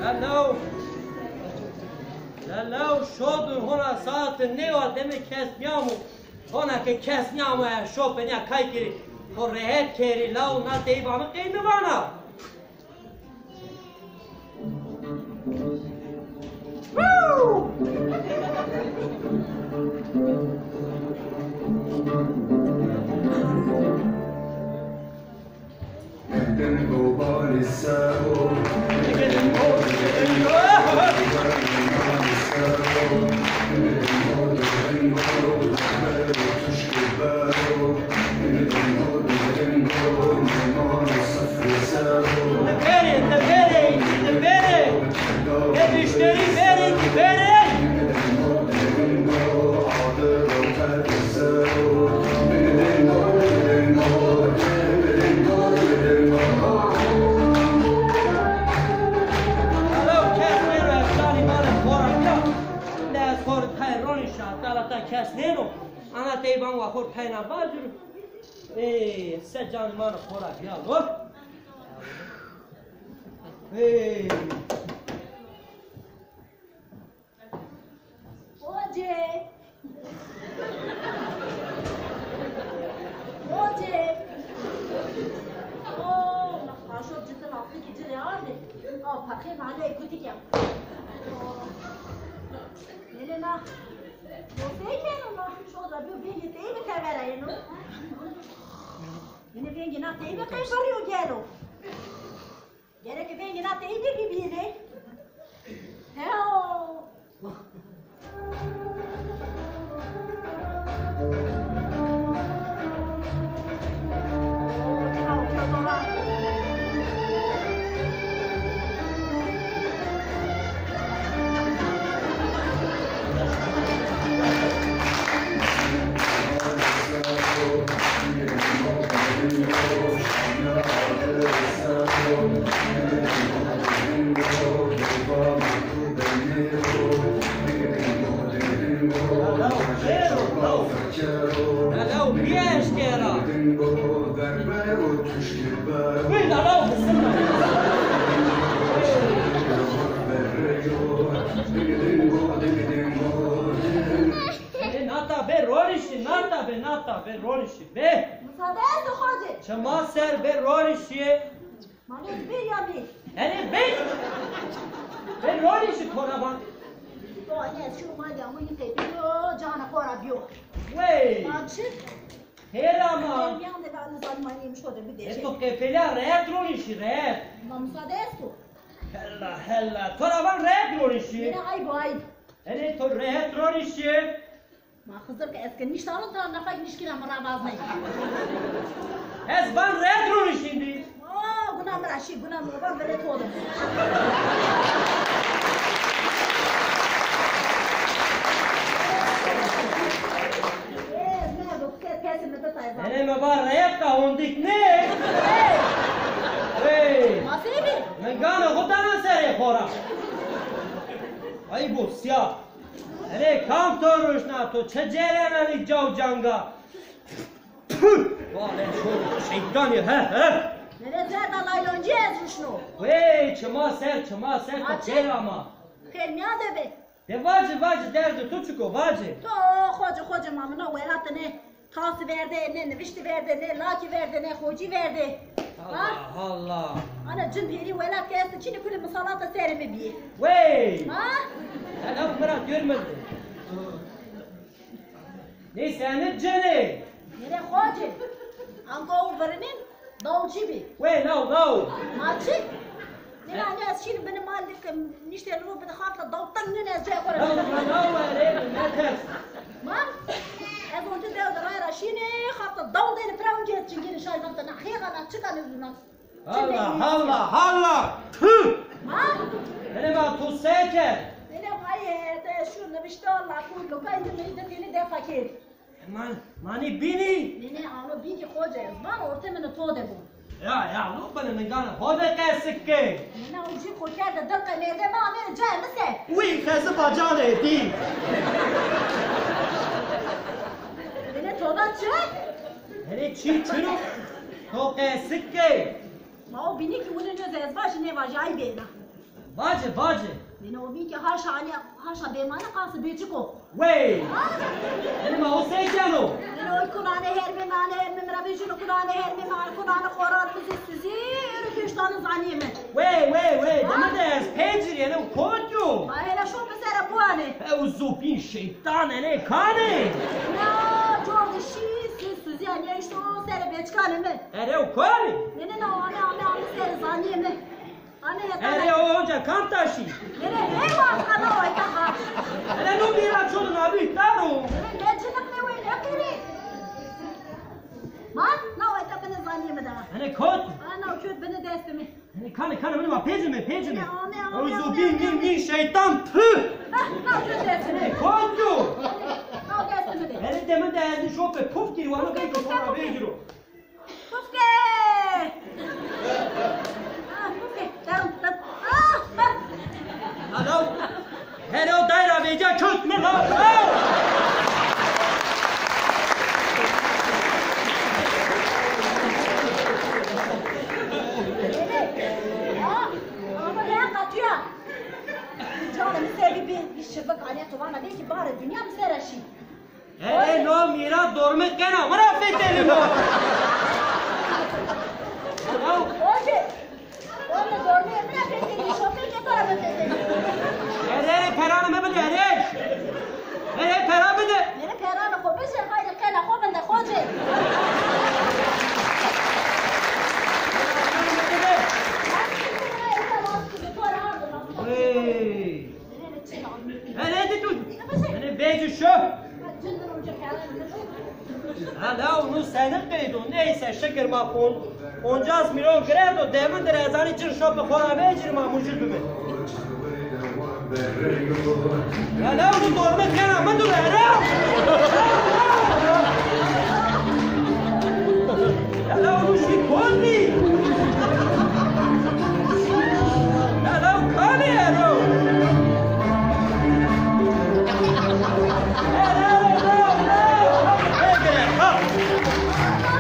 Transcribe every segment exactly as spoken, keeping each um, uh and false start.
Lelew, lelew, şodir hona saate nêwa demê kes nîyamo. Hona ke kes nîyamo ya şo penya kay kerî, xo rehet kerî, law na teyba mi qey nivana. Bêrê, de bêrê, de bêrê. De muşterî bêrê, de bêrê. Alo, kes nêno, ez danî ma rê xora bîya. De ez xo rê tay ronîşa, dala ta kes nêno. Ana teyban wa xo rê tayna vaciro. Ê, se canê ma rê xora bîya lo. Ê. Xocê! Xocê! O, ma xaşo cite laftikî ci rê ardê. A paqê nalê kutik ya. Nêne na. No sey keno na. Şo da biyo vengê teyî bi tevera yeno. Nêne vengê na teyî bi qey birîyo gelo. Gereke vengê na teyî de bibîyêne. Heo! Lala, o bîye eşkera. Wî lala, o kısım. E, nata be ronişî, nata be, nata be ronişî be. Musade esto xocê. Çima ser be ronişî. Mano bê ya bê. Ene bê. Bê ronişî koraban. To anî ez şû ma ya mu yî tepî yo, cana xora biyo. Wey. Ma çi? Hêra ma. Miyan de ben zalim anî yemiş hoca bir de. E, to qefelîya rehet ronişî, rehet. Ma musade esto. Hella, hella. To ra van rehet ronişî. Yine ayb o, ayb. Ene to rehet ronişî. Ma Xizir ke ez ke niştano ta nafak nişkîna mi ra vaznay. Ez van rehet ronişîndî. Aa, guna mi ra şî, guna mi van vere to de. Ez merdo ke tesî mi bitay van. Ene mi va rehet ka hondik ne? Hey! Ma sey bî? Mingana xo dana serê xora. Ayb o sîya. Erê, kam to ruşna, to çi cêrenanî caw canga? Püh! Vale şo şeytanî, he, he! Nere zerda layloncî ez ruşno. Wey, çima ser, çima ser, to çêr ama. Xêr mîyan de be. De vacî, vacî, derdê to çik o, vacî. To xocê, xocê ma mi na welatî ne. Tasî verde, ne niviştî verde, ne lakî verde, ne xocî verde. Allah Allah. Ana cin pêrî welat ke esto çinî kulî misalata serê mi bîyê. Wey! Ha? Sen hep mi ra görmedi. Neyse, ne cin ê? Nere xocê. Anka o virinin dawcî bî. Wey, law, law. Ma çi? Nêna, nê ez şîn binê mal de ke niştê ro bide xafta daw teng nêne ez cayê xo ra. Law, law, law, erê, ne ters. Ma? Ez onti dew de ray ra şînê, xafta daw dêne pira, onci ez çingêne şay vamta na xêxa na çika nêzûna. Allah, Allah, Allah! Tüh! Ma? Hele ma to se kerd? Hele ma ye, de şu nivişta la ku lokay de meyde têne defa kerd. Ma, ma nê bînî? Nê, nê, ano bîn kî xoce, ez van ortê mi to de bo. Ya, ya, no bine, ningana xo de qesik ke. Nê, nê, o jî xo kerde dil qe mêrde ma amêne cayê mi ser. Wî xezi bacanê dî. Nê, nê, to va çi? Erê çi, çiro? To qesik ke. Ma o bînî kî wine nêze ez vajî nêvajî, ay bêna. Vace, vace. Nene o bîn ke haşa, hani haşa bêmane qasê bêçik o. Wey! Enê ma o se keno? Nene o kunane hermê, nane hermê, mi ra vejîno kunane hermê, nane kunane xoran mi zî sizî, ero kiştane zanîyê mi. Wey, wey, wey, deme de ez pê ci rê, enê kot yo? Ma hele şo mi sere buane. Ew zopîn şeytan, enê kanê? Na, cor de şî, siz sizî, enê işte o sere bêçikanê mi. Erê o kanê? Nene na, ame, ame, ame sere zanîyê mi. Ame ya. Erê o onca kam taşî? Erê, ey wa, ana o ita ha. Erê no bîra çodun abi taro. Erê, ne çinik ne wey ne kiri. Ma, na o ita bine zanîyê mi da. Erê kot? Ana o kot bine destê mi. Erê kane kane bine ma pecime, pecime. Ame, ame, ame. O zobîn min min şeytan pü. Na o kot destê mi. Kot yo? Na o destê mi de. Erê deme de ez şo pe puf kiri, wana ben ko sonra vegiro. Pufke! Ah, pufke, derin, derin. Ah, ah. Alo. Hello, dayra veca kök mı lan? Ah, ama ne katıyor? Canım sevgi bir, bir şıfık alet olana belki bari dünya mı seraşi? Erê no mîra dormi qena mi ra fetelîno. Oje, oje dormi mi ra fetelî, şofê ke to ra mi fetelî. Erê, erê, peranê mi bide, erê. Erê, pera bide. Erê, peranê xo bije, hayri qena xo vinde, xoce. Hey. Hele de dur. Hele veci şu. Hele onu seni kıydı. Neyse şükür ma on, oncaz milyon kredi. Demin de rezani cin şopu xora vecir ma mucir bimi. Hele onu dorme kena mı dur hele. Hele onu şi konni. Hele o kani hele o. Hele hele hele hele.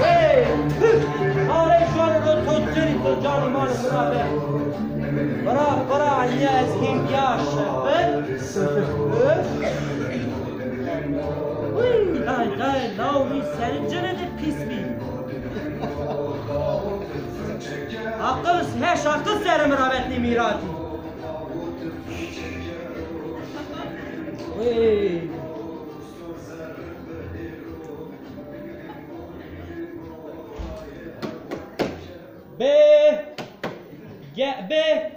Hey, hüf. Aley şu an o to ceri to canı manı buna be. Bıra, bıra, ya ez him ya şefet. Öf. Uy, day, day, law, mi seri cene de pis bî. Aqil, heş aqil serê mi ra vetnî mîratî. Uy. Bê. Ge-, bê.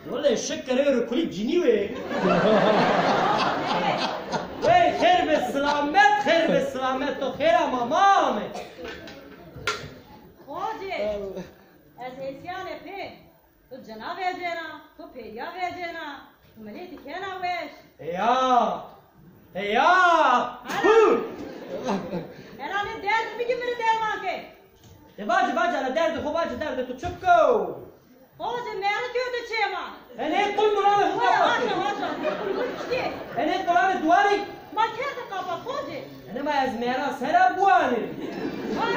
Wele şikir ê kulî cinî wê. Wey, xêr be silamet, xêr be silamet, to xêr ama ma ame. Xocê, ez hêsîyane pê. Tu cina vecêna, tu pêrîya vecêna, tu miletî kena weş. Heya! Heya! Ana! Hera nê derdê mi ki mi rê derman ke. De vace, vace, ana derdê xo vace, derdê tu çik o? Xocê, meri kewte çê ma. Enê qul muranê xo qapa ke. Vace, vace, ne qul muranê çike. Enê qulanê duarî. Ma kerde qapa, xocê. Enê ma ez mera sera buanê. Ay,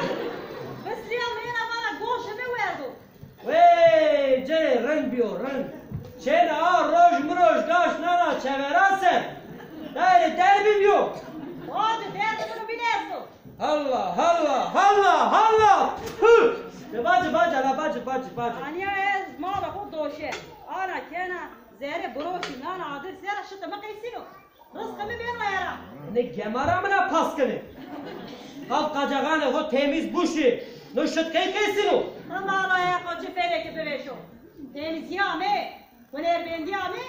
bislîya mi ena vana goşê mi werdo. Wey, cê rind bîyo, rind. Çêna a roj miroj gaş nana çevera ser. Daîrê derbî bîyo. Vace, derdê mi no bîn esto. Halla, halla, halla, halla. Hü! De vace, vace, ana vace, vace, vace. Aniya ez mala xo doşe. Ana kena, zerê biroşî nana adir sera şitê mi qeysîno. Rizqê mi bêno era. Enê gemara mi ra pas kenê. Qal qacaxanê xo temîz buşî. No şit qey qeysîno? Hima Allahê xo ci fêrê ke bivêşo. Temîzîya mi, hunerbendîya mi,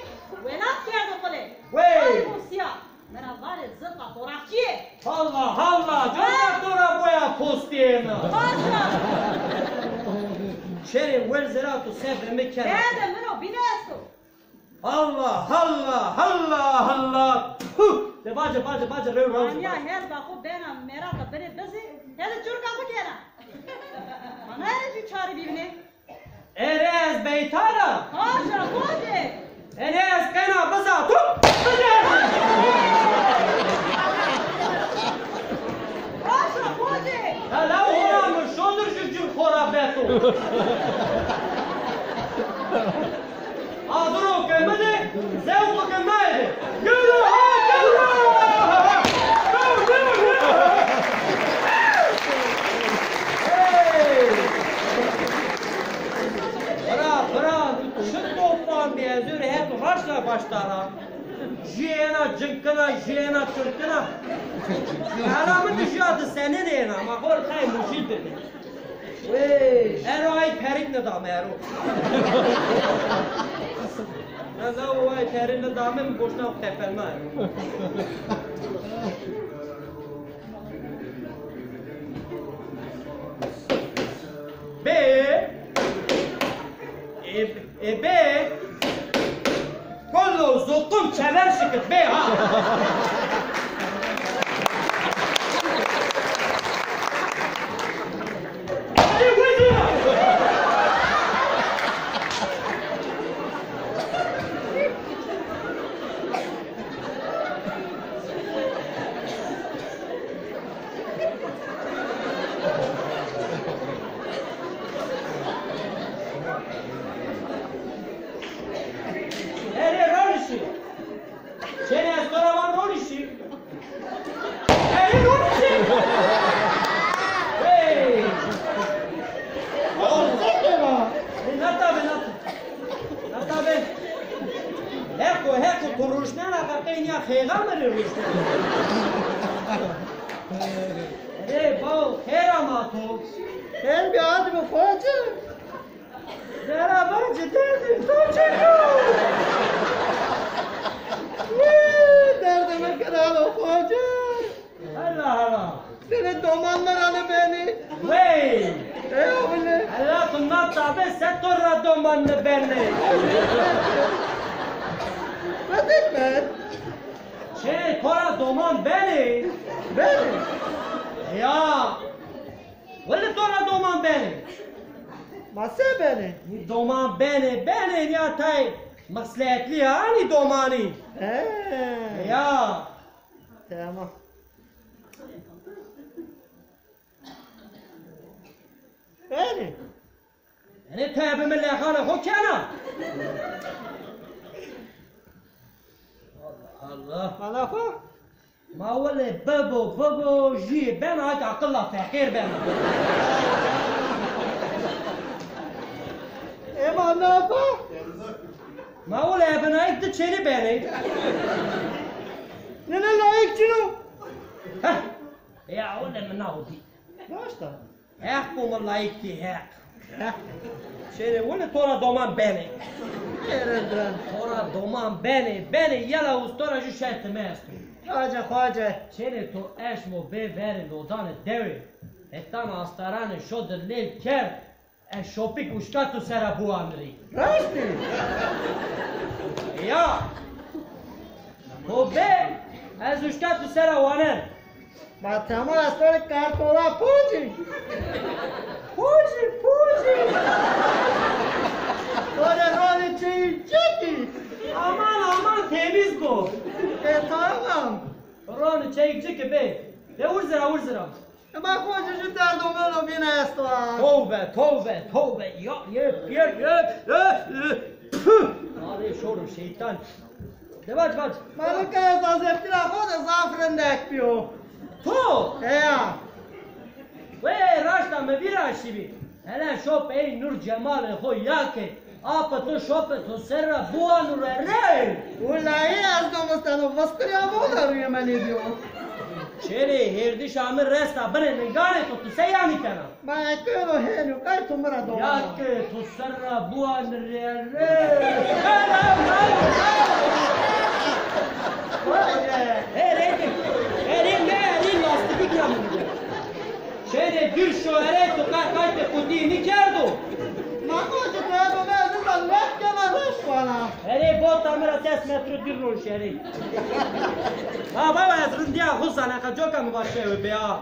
welat kerdo qule. Wey! Ay musîya. Mi ra vanê zilqa toraqçîye. Halla, halla, coka to ra boya postîyena. Paşa. Şerê wer zira tu sebrê mi kena. Derdê mi no bîn esto. Halla, halla, halla, halla. Puh! De vace, vace, vace, rew, rew. Aniya herba xo bena merata binê bizî, hede çurka xo kena. Mana erê jû çarî bîbîne. Erê ez beytara. Haşa, xocê. Erê ez qena biza tu. Haşa, xocê. Ya la hora mi şodir jû cûr Ora beto. Adiro ke mi de, zewqo ke naye de. Gelo ha, gelo! Hey! Bira, bira, çi tofan bî, ez ewro heto raşta başta ra. Jü ena cinkina, jü ena tirkina. Ela mi di jü adı senin ena, ma xor tay mujil bibî. Wey, ero ay perik nidame ero. Na, na, o ay perik nidame, mi boşuna tepelme ero. Be. E, e be. Kolo zotum çever şikit be ha. Erê ronişî. Çênê ez to ra van ronişî. Erê ronişî. Hey. Ronişî kena. E, nata be, nata. Nata be. Heko, heko, tu ruşnena ka qey nîya xêxa mi rê ruşnena. Erê baw, xêr ama to. Xêr bî, hadi bi xoce. Zera bacı derdim to çeko. Wee, derdime kira o xoce. Allah Allah. Seni doman mi ra nêbenê? Wey! E, öyle. Allah, tu na tabe se to ra doman nêbenê. Vedik ben. Şey, to ra doman benê. Benê. Ya. Wele to ra doman benê. Ma se benê? Doman benê, benê ya tay meslehetlî ya, hanî domanî. He. Ya. Tamam. Benê. Ene tu ebe mi lexanê xo kena. Allah Allah. Bala xo. Ma wele bibo, bibo, jûyê bena, ak aqilla feqîr bena. Ema nafa? Ma wele ebe na ek di çênî benê. Nene layik çino? Heh. Ya wele mi na o dî. Raşta. Heq bo mi layik kî, heq. Heq. Şêrê wile to ra doman benê. Şêrê ben. To ra doman benê, benê, yela usto ra jû şertê mi esto. Xoce, xoce. Şêrê to eşmo bê verê lodanê dewe. Hetan astaranê şo de lêl kerd. Ez şopik uşka tu sera buanirî. Rastî? Ya. To bê, ez uşka tu sera wanen. Ma tema ez to rê kartola pocî. Pocî, pocî. To rê ronê çeyî çekî. Aman, aman, temiz bo. E, tamam. Ronê çeyî çekî bê. De urzira, urzira. Ema xo jû derdo meno bîne esto a. Towbe, towbe, towbe. Ya, ye, ye, ye, ye, ye. Püh! Arê şoro şeytan. De vac, vac. Ma nika ez azeptira xo de zaf rindek bîyo. To? Heya. Wê raşta mi vîra şibî. Hele şop ey Nur Cemalê xo ya ke. Ape to şope to ser ra buanu re rey. Wullayî ez domisteno vistiriya mona rûyê mi nêbîyo. Şêrê hêrdişa mi resta binê linganê to, tu se yanî kena? Ma ekero hênû qey tu mi ra doman. Ya ke to ser ra buan re rey. Erê, erê, erê, ne erê, lastîkî kena. Şêrê dûr şo, erê tu qey qaytê qutî nîkerdo. Ma qocê to ebe mi ez nizan wet kena reş wana. Erê bota mi ra ses metro dûr ron şêrê. Ha baba ez rindîya xo zana, qa coka mi va şewe bê a.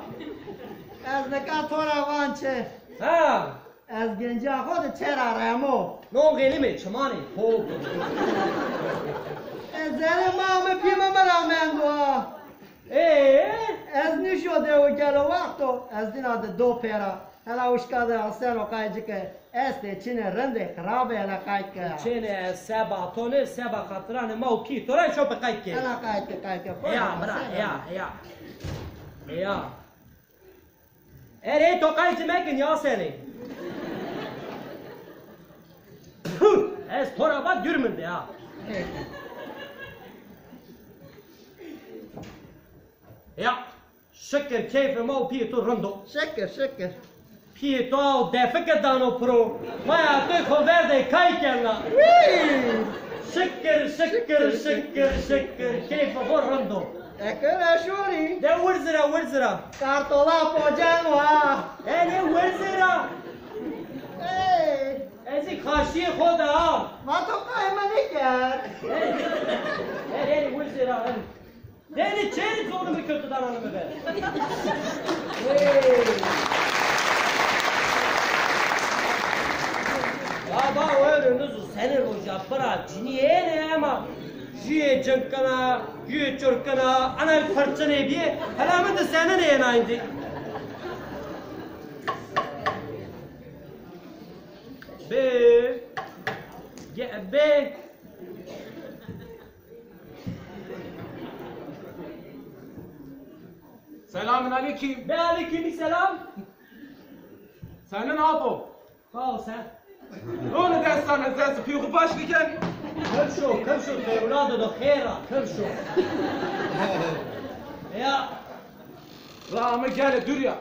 Ez nika to ra van çi. Ha. Ez gencîya xo de çê ra remo. Non xêlimê çimanê ho. Ez zerê ma mi pî mi mi ra mendo a. Ê? Ez nîşo dewe gelo wexto, ez dîna de do pêra. Ela uşka de aseno qaycike, estê çinê rindê xirabê ela qayt ke. Çinê seba to nê, seba xatiranê ma û pî to ra şo bi qayt ke. Ela qayt ke, qayt ke. Ya, bira, ya, ya. Ya. Erê to qaycî mekin ya senê. Puh, ez to ra va dûr min de ha. Ya. Şikir keyfê ma û pîyê to rind o. Şikir, şikir. Pîyê to aw defike dano piro. Maya to xo verdê kay kena. Wî! Şikir, şikir, şikir, şikir. Keyfê xo rind o. Eke ra şorî. De wirzira, wirzira. Kartola poceno ha. Enê wirzira. Ey! Ez ê kaşîyê xo de ha. Ma to qayme nêkerd. Ey, ey, ey, wirzira, ey. Deni çeri zonu mi kötü dananı mı be? Hey! Baba, öyle nuzu seni roja bıra cini ene ama jüye cınkana, jüye çırkana, ana parçanı bir, helamı da senin ene indi. Be, ge, be. Selamün aleyküm. Ve aleyküm selam. Senin apo. Sağ ol sen. Onu destane zesi piyu başlıken. Kırşo, kırşo, evladı da xeyra, kırşo. Ya. Rami gel dur ya.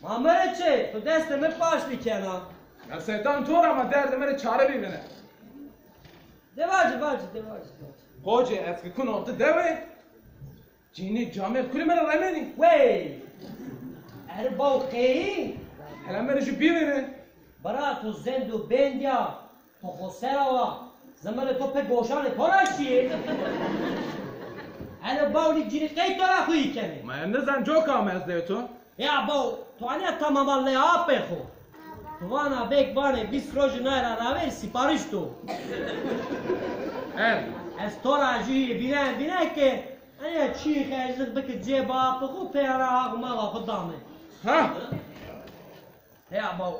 Ma mi rê çi? Tu destê mi paşlî kena. Ya seytan to ra ma derdê mi rê çare bivîne. De vacî, vacî, de vacî, vacî. Hocê, ez ki kuno ti dewe, cînî camêr kulî mi rê remenî. Wey! Eri baw qeyî? Hele mi rê jû bivîne. Bira, tu zend û bend ya. To xo sera wa, zimirê to pê goşanê to ra şîyê. Eno baw nî cînî qey to ra xuyî kenê. Ma ez nizan coka mi ez dê to. Ya baw, to aniya tamama lê apê xo. Tu vana bek vanê vîst rojî nay ra ravêr sîparîş do. Er. Ez to ra jû yê vînen vînen ke aniya çî xerclik bike cêba apê xo pê ana ax maxa xo dame. Ha! Heya baw.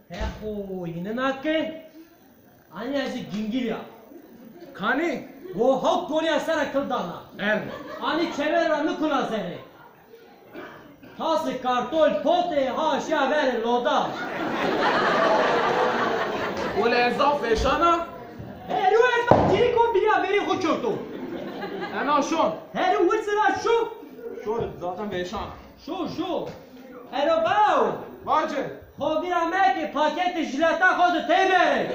He xo yînina ke. Aniya jî gingîl ya. Kanî? Go hawt gonîya sera kil dana. Er. Anî çever ra nikuna zerê. Tasê kartol potê ha şiya verê loda. Wele ez zaf vêşana. Herû ez bak cîrîko bîrîya verê xo çorto. Ena şon. Herû wirzira şo. Şon zaten vêşan. Şo, şo. Ero baw. Vace. Xo vîra meke, paketê jîleta xo de tey bere.